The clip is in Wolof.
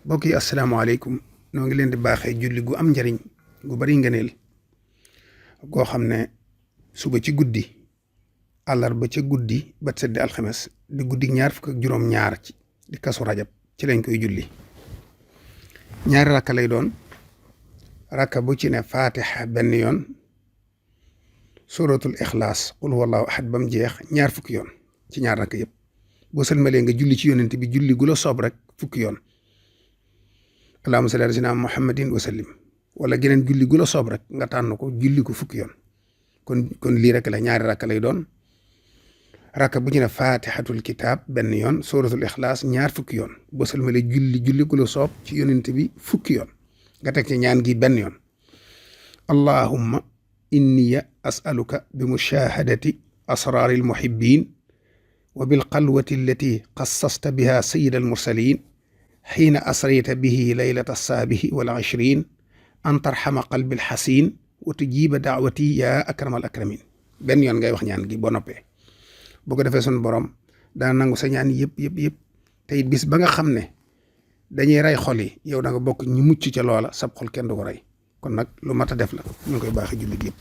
mbokk yi asalaamaaleykum noo ngi leen di baaxee julli gu am njariñ gu bari ngëneel goo xam ne suba ci guddi àllarba ca guddi ba seddi alxames di guddi ñaar fukk ak juróom-ñaar ci di kasu rajab ci lañ koy julli ñaari rakka lay doon rakka bu ci ne fatiha benn yoon suratul ixlaas qul huwallahu ahad ba mu jeex ñaar fukki yoon ci ñaar rakka yëpp boo sëlmalee nga julli ci yonent bi julli gu la soob rek fukki yoon allahumma salli ala sayyidina muhammadin wa sallim wala geneen julli gu la soob rek nga tànn ko julli ko fukki yoon kon lii rek la ñaari rakka lay doon rakka bu ci ne fatihatul kitab benn yoon suratul ixlaas ñaar fukki yoon boo sëlmalee julli gu la soob ci yonent bi fukki yoon nga teg ci ñaan gi benn yoon allahumma inni as'aluka bi mushahadati asraril muhibbin wa bil qalwati allati qassasta biha sayyid al mursalin xiina asrayta bihi laylata saabihi wal ashrin an tarxama qalbil xasin wa tujiba daawati yaa akramal akramin benn yoon ngay wax ñaan gi boo noppee boo ko defee sun borom dana nangu sa ñaan yëpp tey bis ba nga xam ne dañuy rey xol yi yow da nga bokk ñu mucc ca loola sab xol kenn du ko rey kon nag lu mat a def la ñu ngi koy baaxee jullit yëpp